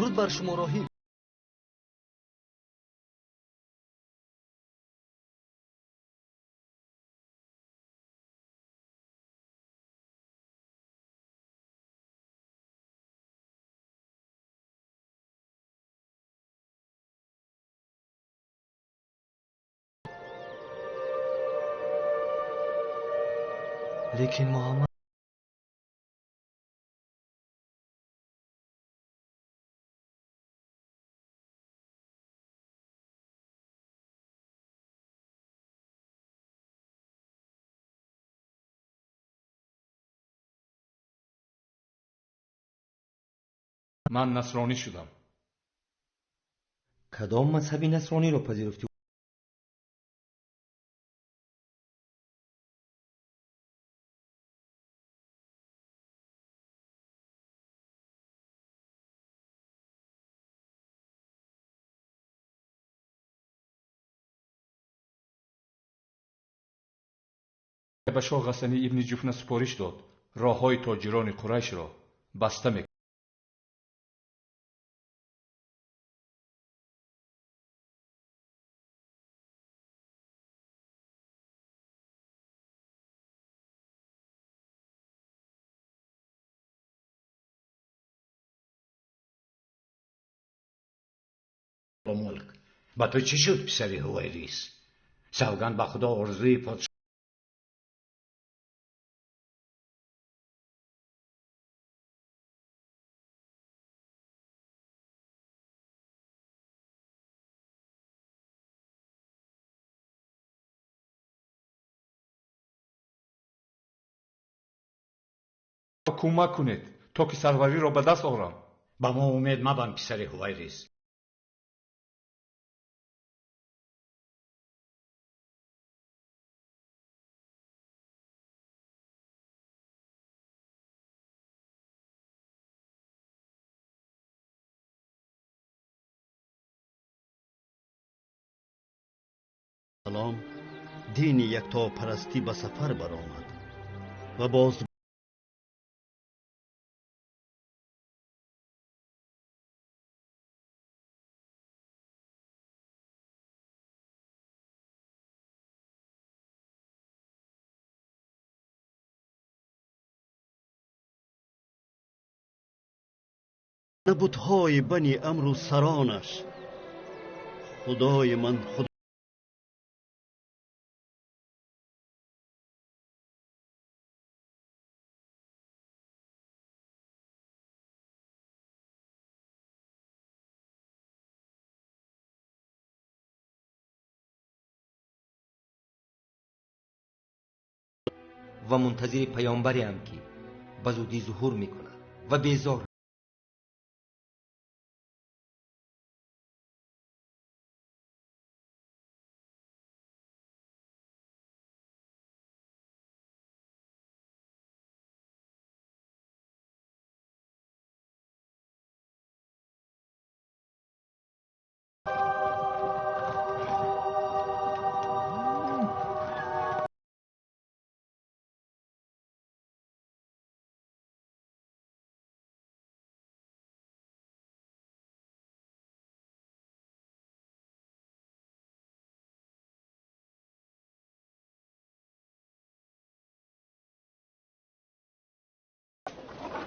Дуруд бар шумо, роҳиб. Лекин Муҳаммад Ман насронӣ шудам. Кадом мазҳаби насрониро пазируфтӣ, Ба шоҳ Ғасанӣ ибни Ҷуфна супориш дод, роҳҳои тоҷирони Қурайшро баста мекард. Мулк, ба ту чӣ шуд, писари Ҳувайрис? Савганд ба Худо, орзуи подшоҳ Кӯмак кунед, то ки сарвариро ба даст орам. Ба мо умед мабанд, писари Ҳувайрис. Салом дини яктопарастӣ ба сафар баромад ва боз бутҳои бани амру саронаш. Худои ман, Худо. Ва мунтазири паёмбареам, ки ба зудӣ зуҳур мекунад, ва безор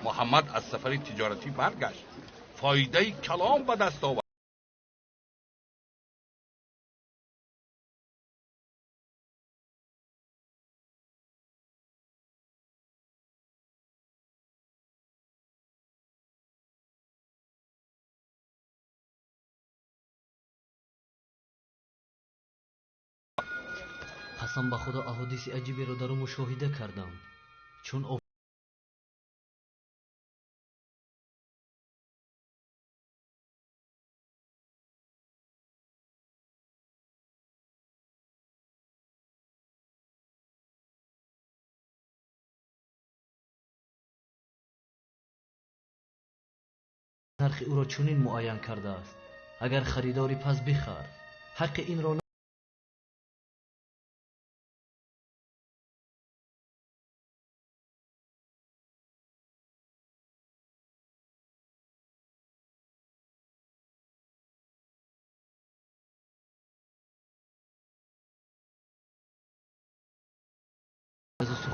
Муҳаммад аз сафари тиҷоратӣ баргашт, фоидаи калом ба даст овард. Қасам ба Худо, аҳодиси аҷиберо дар ӯ мушоҳида кардам, чун нархи ӯро чунин муайян кардааст: агар харидорӣ, пас бихар, ҳаққи инро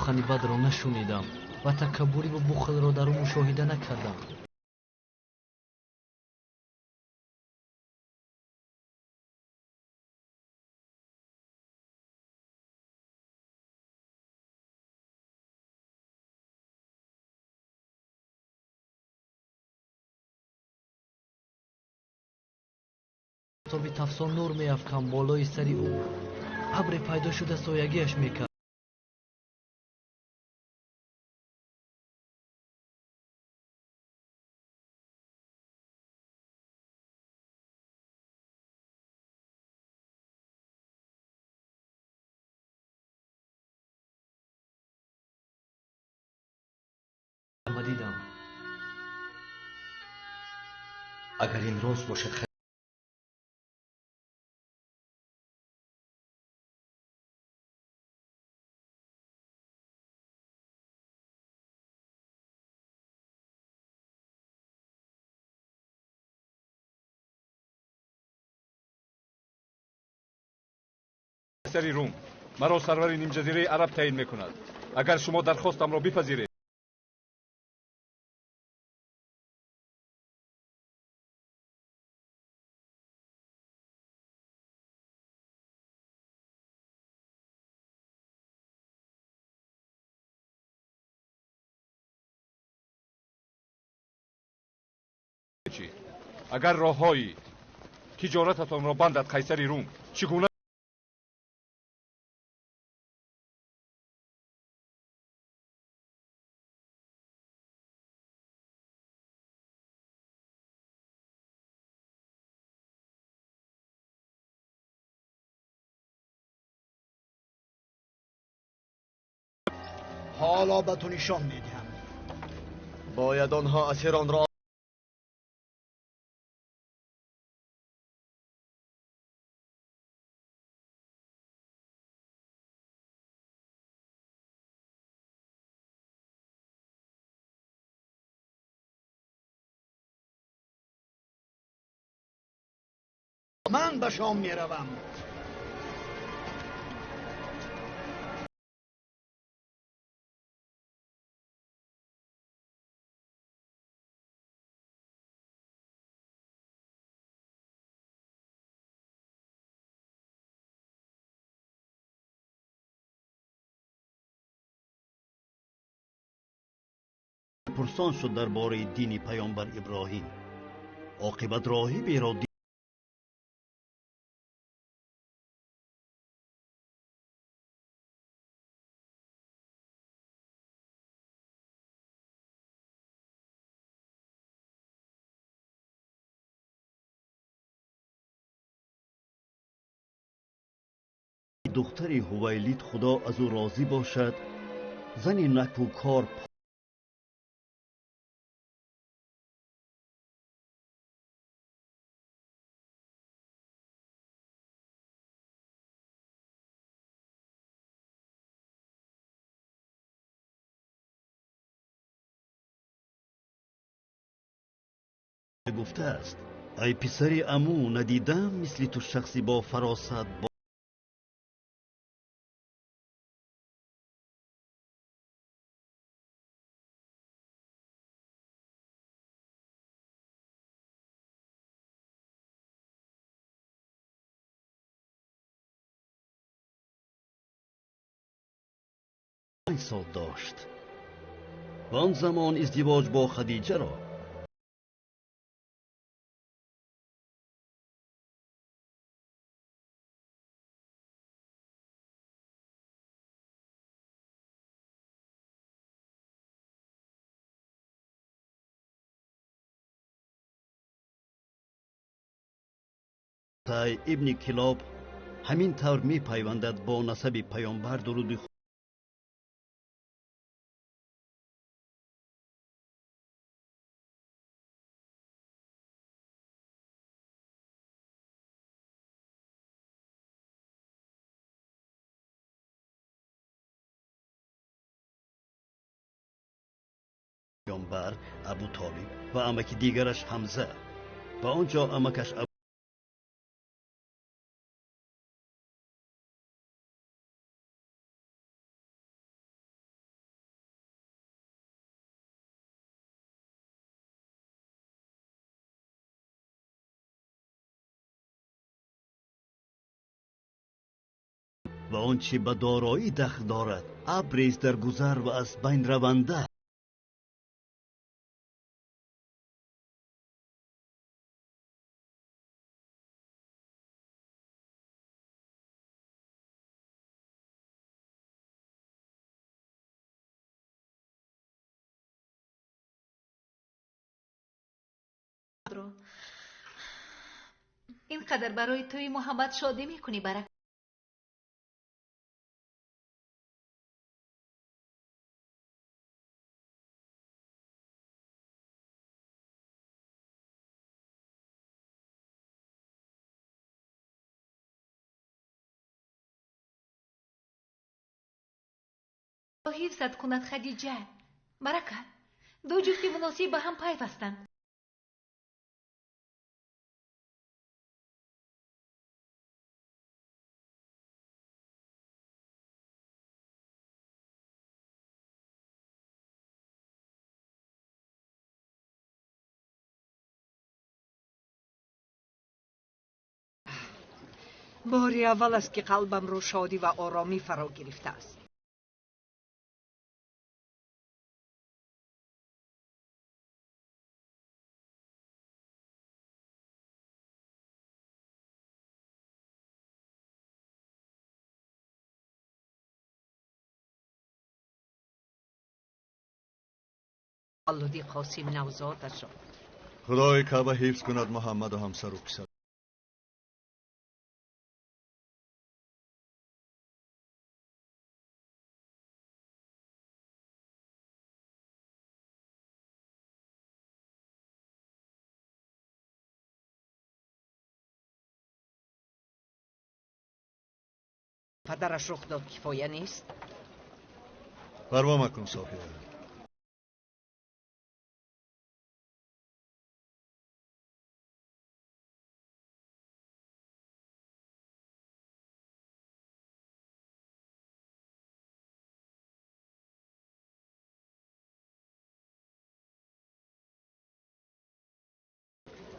Сухани бадро нашунидам ва такаббуриву бухлро дар ӯ мушоҳида накардам. Офтоби тафсон нур меафканд болои сари ӯ. Абре пайдо шуда соягиаш мекард. Ва дидам. Агар ин рост бошад, Қайсари Рум маро сарвари нимҷазираи Араб таъин мекунад. Агар шумо дархостамро бипазиред, агар роҳҳои тиҷорататонро бандад Қайсари Рум, чӣ гуна Ҳоло ба ту нишон медиҳам. Бояд онҳо асиронро Ман ба Шом меравам. Пурсон шуд дар бораи дини паёмбар Иброҳим. Оқибат роҳиберо духтари Ҳувайлид, Худо аз ӯ розӣ бошад, зани накӯкор, гуфтааст: «Ай писари амӯ, надидам мисли ту шахси бо фаросат, 5 сол дошт ва он замон издивоҷ бо Хадиҷаро ибни Килоб ҳамин тавр мепайвандад бо насаби паёмбар, дуруди паёмбар Абутолиб ва амаки дигараш Ҳамза ва он ҷо амакаш Ва он чи ба дороӣ дахл дорад, абрест дар гузар ва аз байн раванда. Ин қадар барои тӯи Муҳаммад шодӣ мекунӣ, Баракат? Ҳифзат кунад, Хадиҷа. Баракат, ду ҷуфти муносиб ба ҳам пайвастанд. Бори аввал аст, ки қалбамро шодӣ ва оромӣ фаро гирифтааст. Таваллуди Қосим навзодашро. Худои Каъба ҳифз кунад Муҳаммаду ҳамсару писар. Падараш рух дод, кифоя нест? Парво макун, София.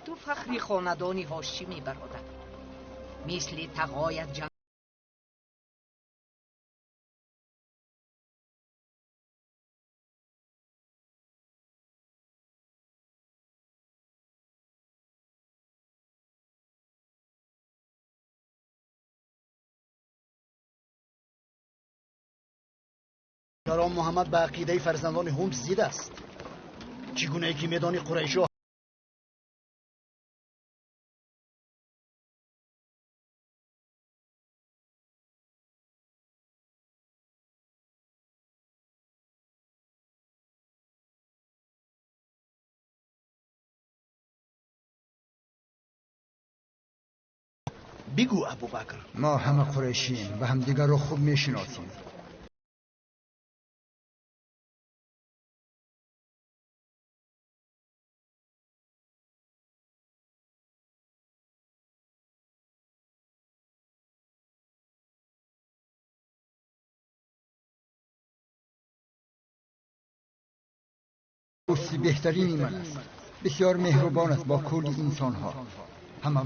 Ту фахри хонадони Ҳошимӣ, бародар. Мисли тағоят ҷанг. Чаро Муҳаммад ба ақидаи фарзандони Ҳумс зид аст? Чӣ гунае ки медонӣ, қурайшиҳо бигӯ, Абубакр. Мо ҳама қурайшием ва ҳамдигарро хуб мешиносем. Дӯсти беҳтарини ман аст, бисёр меҳрубон аст бо кулли инсонҳо. Ҳама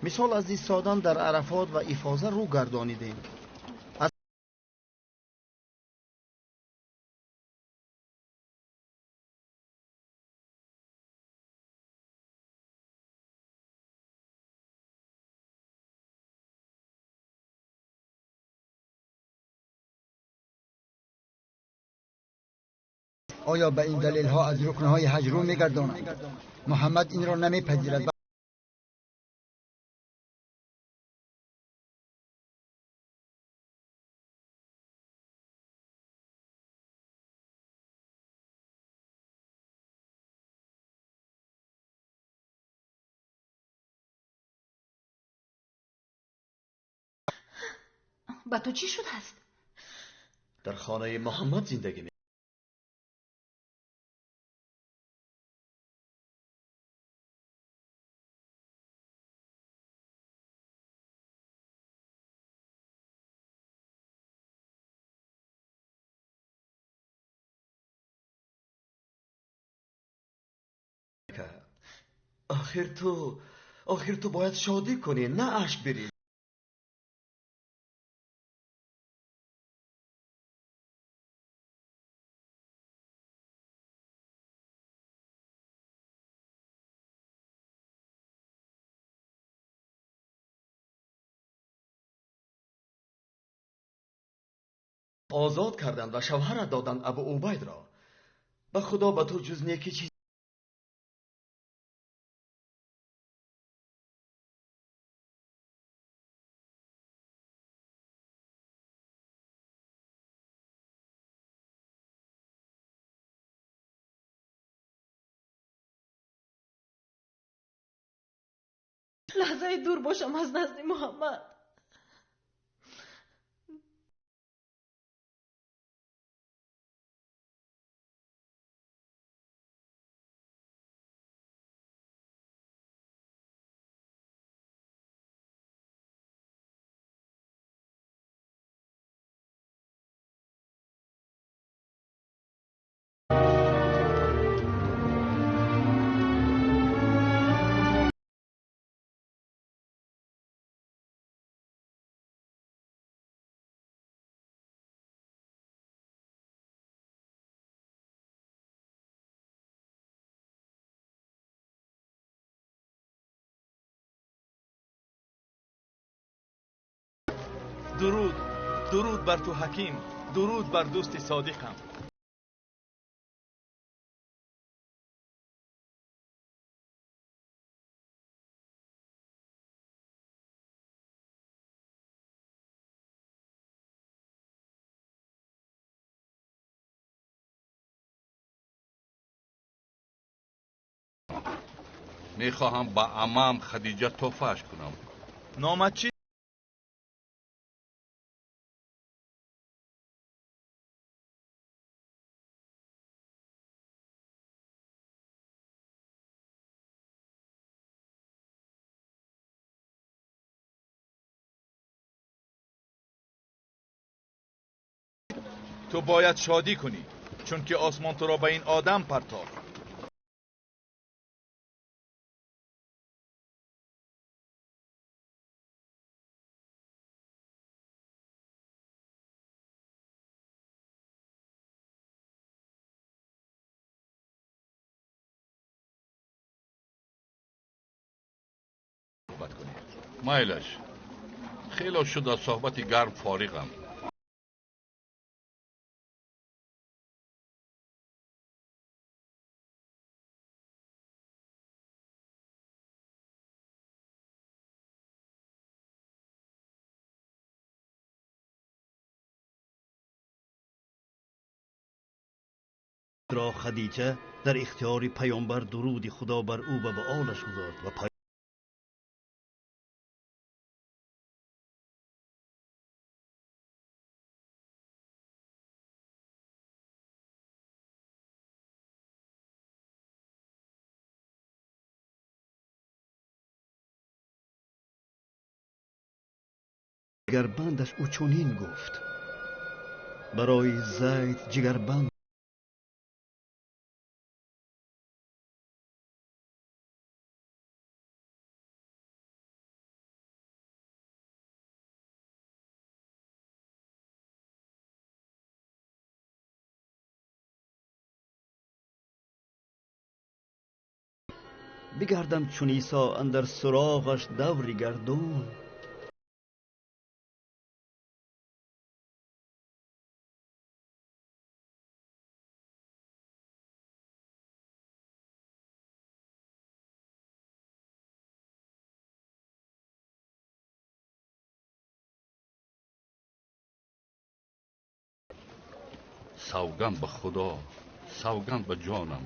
Мисол, аз истодан дар Арафот ва ифоза рӯ гардонидем. Аз оё ба ин далелҳо аз рукнҳои ҳаҷ рӯ мегардонанд? Муҳаммад инро намепазирад. Ба ту чӣ шудааст? Дар хонаи Муҳаммад зиндагӣ Охир ту бояд шодӣ кунӣ, на ашк бирезӣ. Озод карданд ва шавҳарат доданд Абу Убайдро. Ба Худо, ба ту ҷуз некӣ чиз Лаҳзае дур бошам аз назди Муҳаммад. Дуруд, дуруд бар ту, ҳаким, дуруд бар дӯсти содиқам. Мехоҳам ба аммаам Хадиҷа тӯҳфааш кунам. Номат чӣ? Ту бояд шодӣ кунӣ, чунки осмон туро ба ин одам партофт. Суҳбат кунем. Майлаш, хело шуд, аз суҳбати гарм фориғам. Ро Хадиҷа дар ихтиёри паёмбар, дуруди Худо бар ӯ ва ба олаш, гузорд ва ҷигарбандаш ӯ чунин гуфт: барои Зайд ҷигарбанд бигардам чун Исо андар суроғаш даври гардун. Савганд ба Худо, савганд ба ҷонам.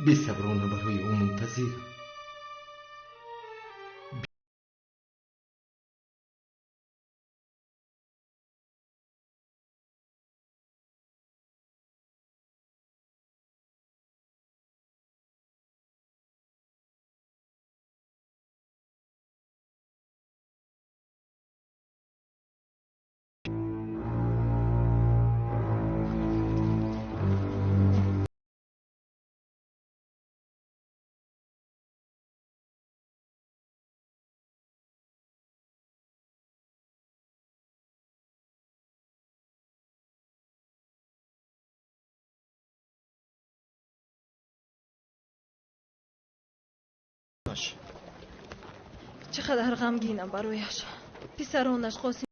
Бесаброна барои ӯ мунтазирам. Чӣ қадар ғамгинам барояш. Писаронаш Қосим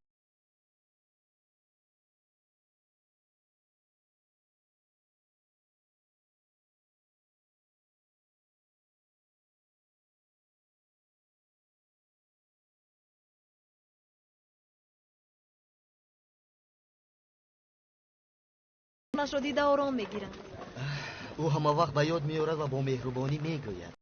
ашро дида ором мегиранд. Ӯ ҳама вақт ба ёд меорад ва бо меҳрубонӣ мегӯяд.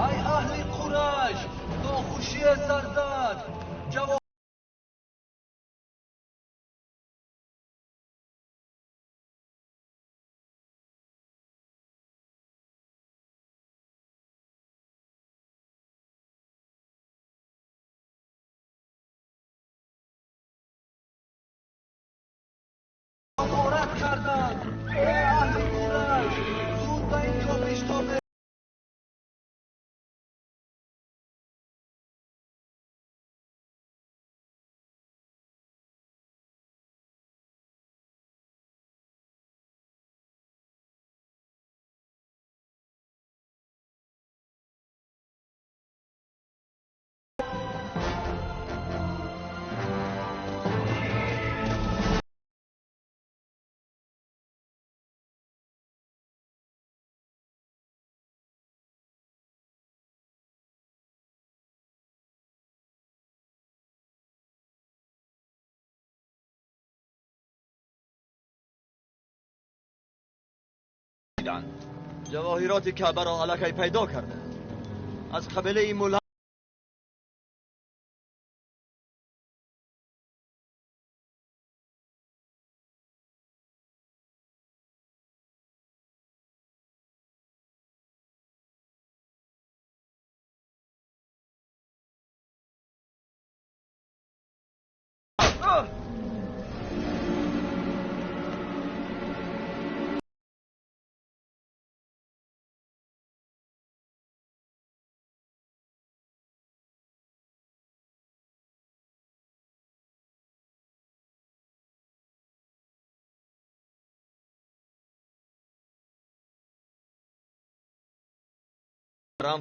Ай аҳли Қурайш, нохушие сар зад. Ғорат карданд. Эй аҳли Қурайш, зуд ба инҷо биштобед. Ҷавоҳироти Каъбаро аллакай пайдо карданд. Аз қабилаи Мулҳам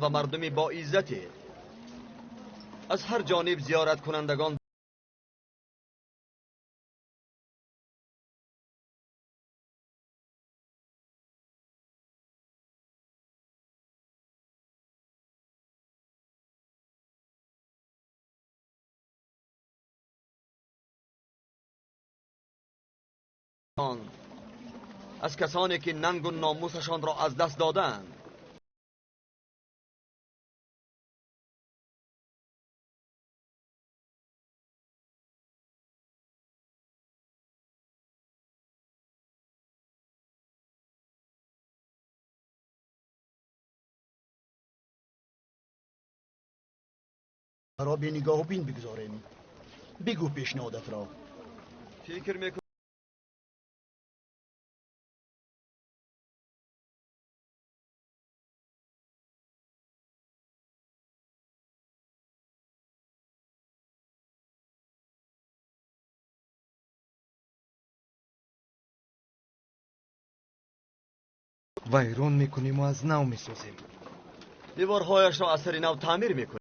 ва мардуми боиззате аз ҳар ҷониб зиёраткунандагон аз касоне ки нангу номусашонро аз даст додаанд. Ро бенигоҳу бин бигузорем. Бигӯ пешниҳодатро. Фикр мекунам Вайрон мекунему аз нав месозем. Деворҳояшро аз сари нав таъмир мекунем.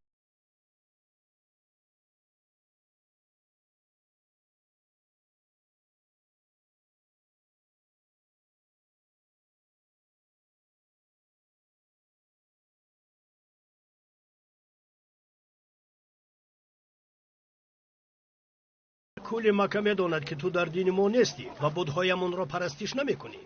Кули Макка медонад, ки ту дар дини мо нестӣ ва бутҳоямонро парастиш намекунӣ.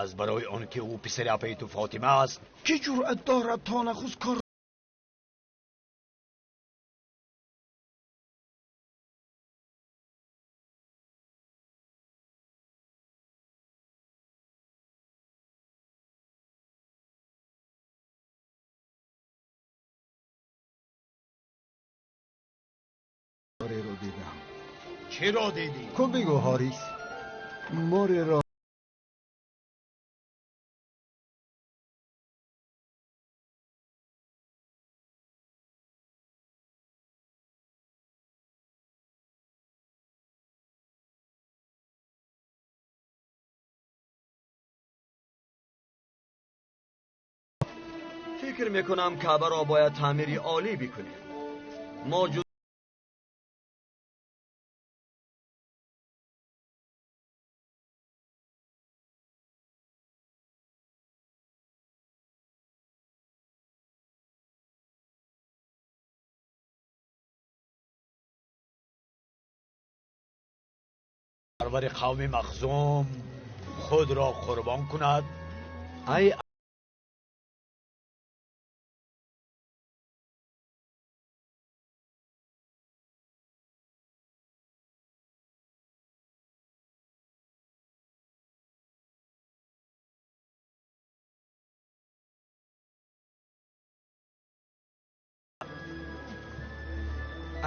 Аз барои он ки ӯ писари апаи ту Фотима аст. Кӣ ҷуръат дорад то нахуст кор ро дидам. Чиро дидӣ? Ку бигӯ, Ҳорис, мореро. Фикр мекунам, Каъбаро бояд таъмири олӣ бикунем. Мо ҷуз Сарвари қавми Махзум худро қурбон кунад. Ай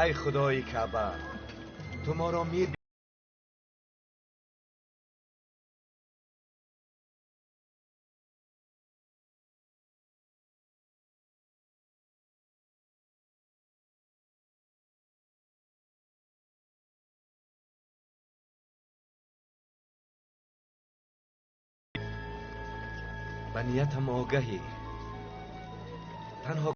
ай худои Каъба, ту моро ме Ба ниятам огаҳӣ, танҳо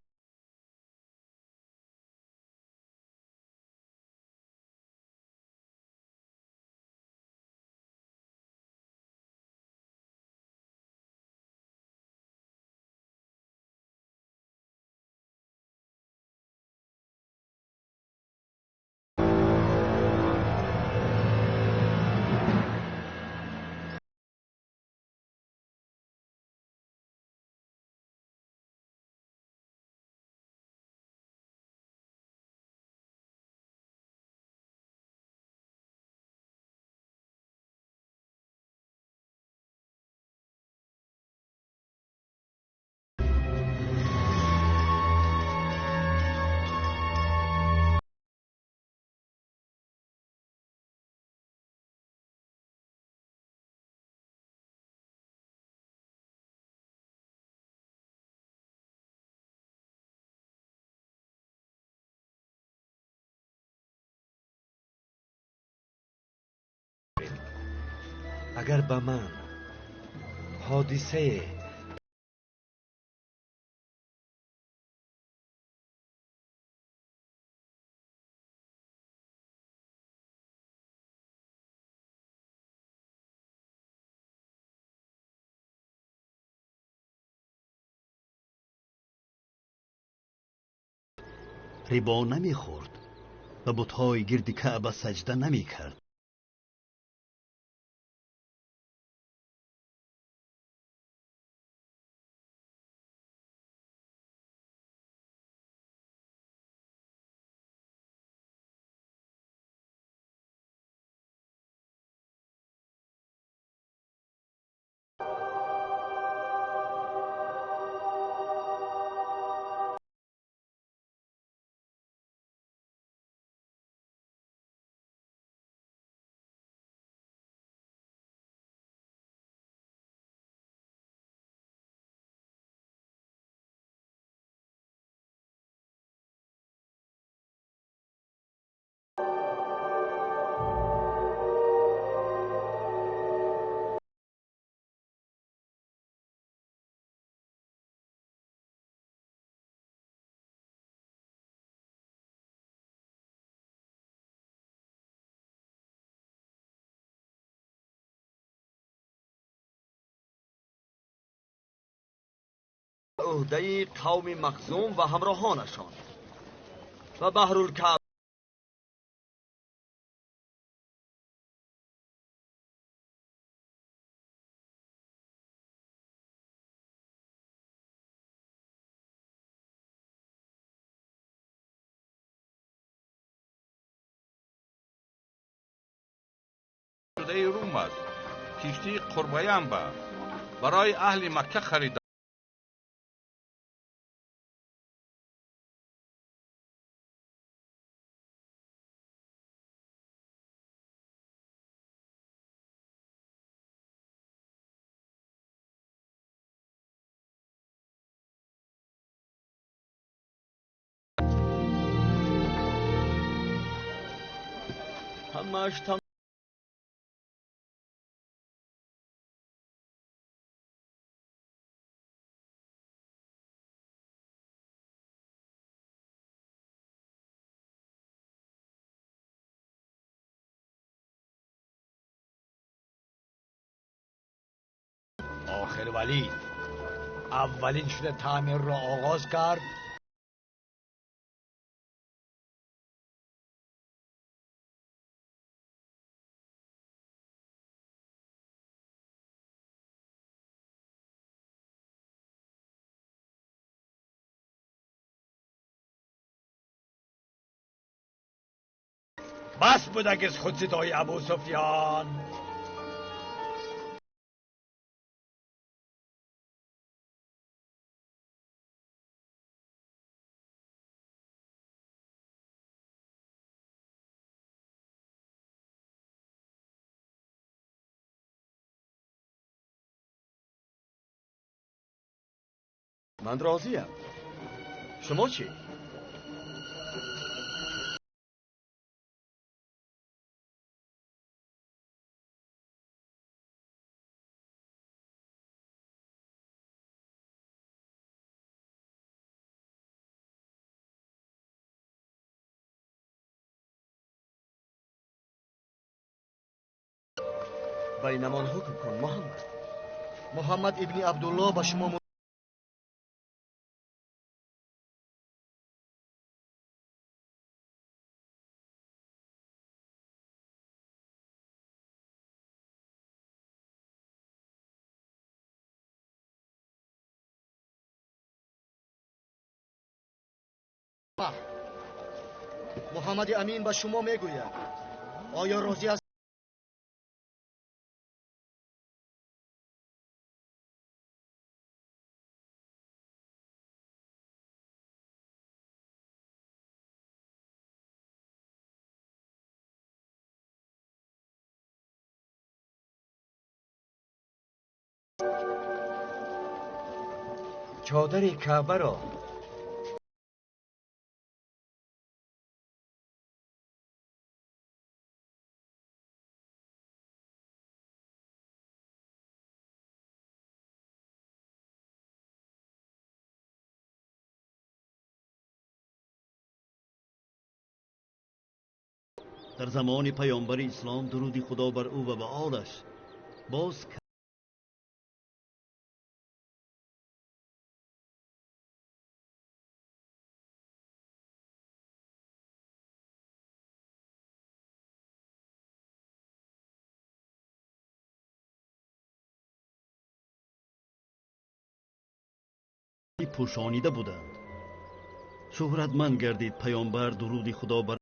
агар ба ман ҳодисае Рибо намехӯрд ва бутҳои гирди Каъба саҷда намекард. уҳдаи қавми Махзум ва ҳамроҳонашон ва Баҳрулкаъба шудаи Рум аст. Киштии Қурбаянба барои аҳли Макка харида. Ҳамааш آخر ولید اولین شده تعمیر را آغاز کرد. بس بود از خودستایی ابو سفیان. من راضیم. شما چی؟ بینمان حکم کن محمد. محمد ابن عبدالله به شما محمد امین به شما میگوید آیا راضی است؟ چادر کعبه را در زمان پیامبر اسلام درود خدا بر او و به آلش باز پوشانیده بودند. شهرتمند گردید پیامبر درود خدا بر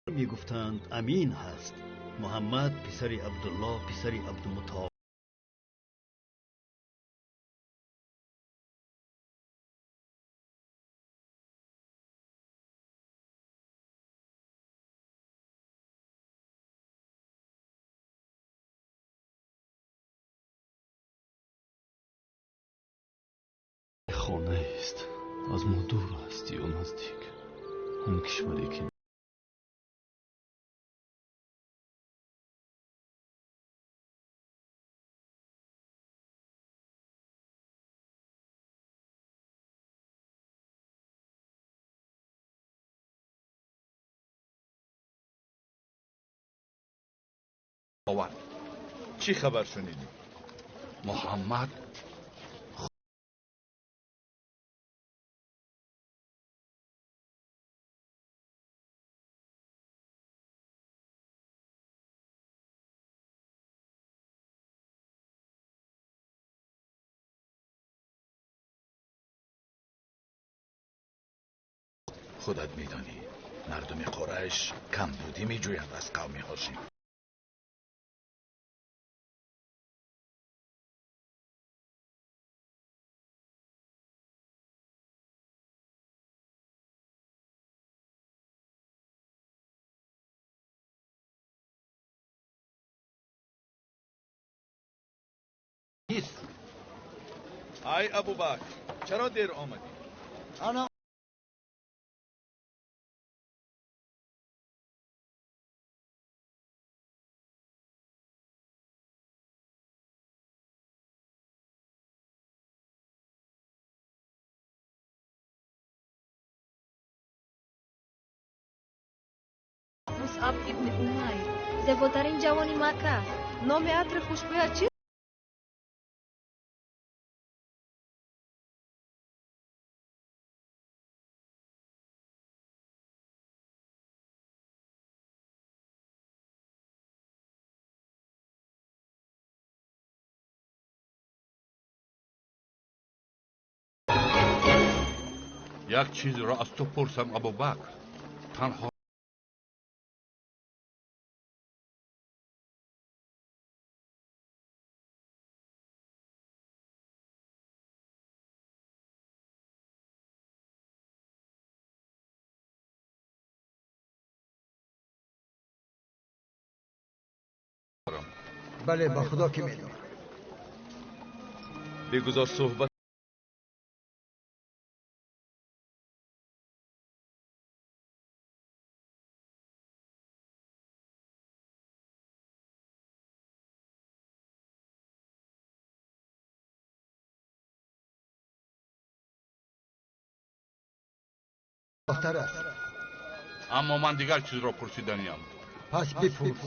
میگفتند امین هست. محمد پسر عبدالله پسر عبدالمطلب. خانه است از ما دور هستی و نزدیک آن کشوری که Овард. Чӣ хабар шунидӣ? Муҳаммад Худат медонӣ, мардуми Қурайш камбудӣ меҷӯянд аз қавми Ҳошим. Ай Абубакр, чаро дер омадӣ? Ана Мусъаб ибни Умайр. Зеботарин ҷавони Макка. Номи атри хушбӯят чист? Як чизро аз ту пурсам, Абубакр, танҳо Бале, ба Худо ки медонам. Бигузор суҳбат Беҳтар аст. Аммо ман дигар чизро пурсиданиям. Пас бипурс.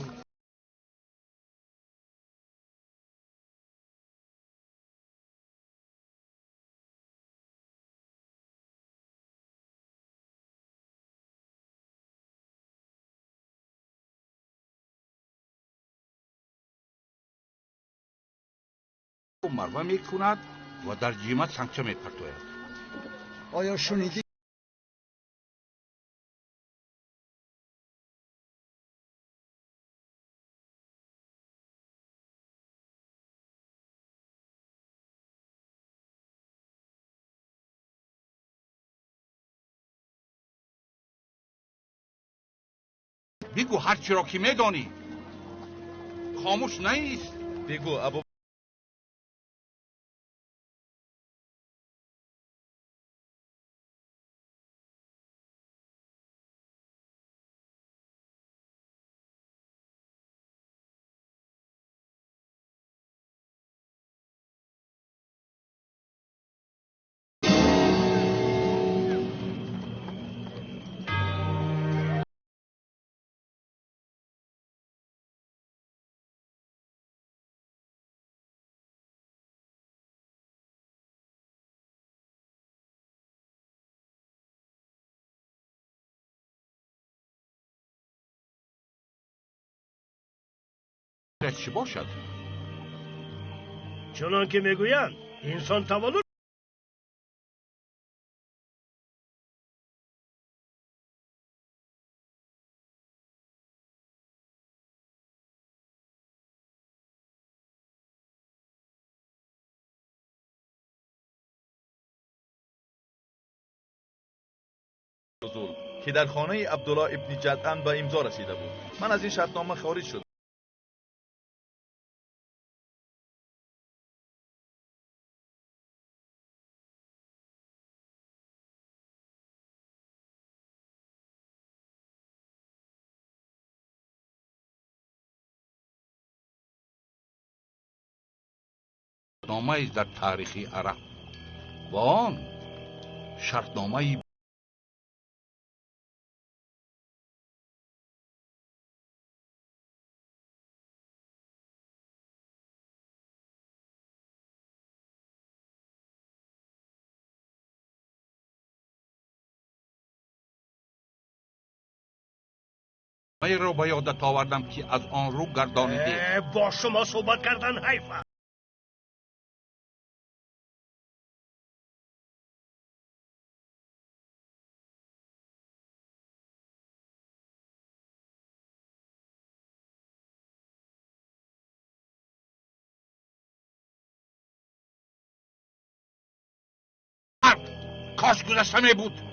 Марва мекунад ва дар ҷима сангча мепартояд. Оё шунидӣ? Бигӯ ҳар чиро ки медонӣ, хомӯш наист. Бигӯ, Абу. Чӣ бошад? Чунон ки мегӯянд, инсон таваллуд Бузург, ки дар хонаи Абдулло ибни Ҷадъан ба имзо расида буд. Ман аз ин шартнома хориҷ шудам. Шартномае дар таърихи араб ва он шартномаи ро ба ёдат овардам, ки аз он рӯ гардонидӣ. Бо шумо суҳбат кардан ҳайф аст. Кош гузашта мебуд.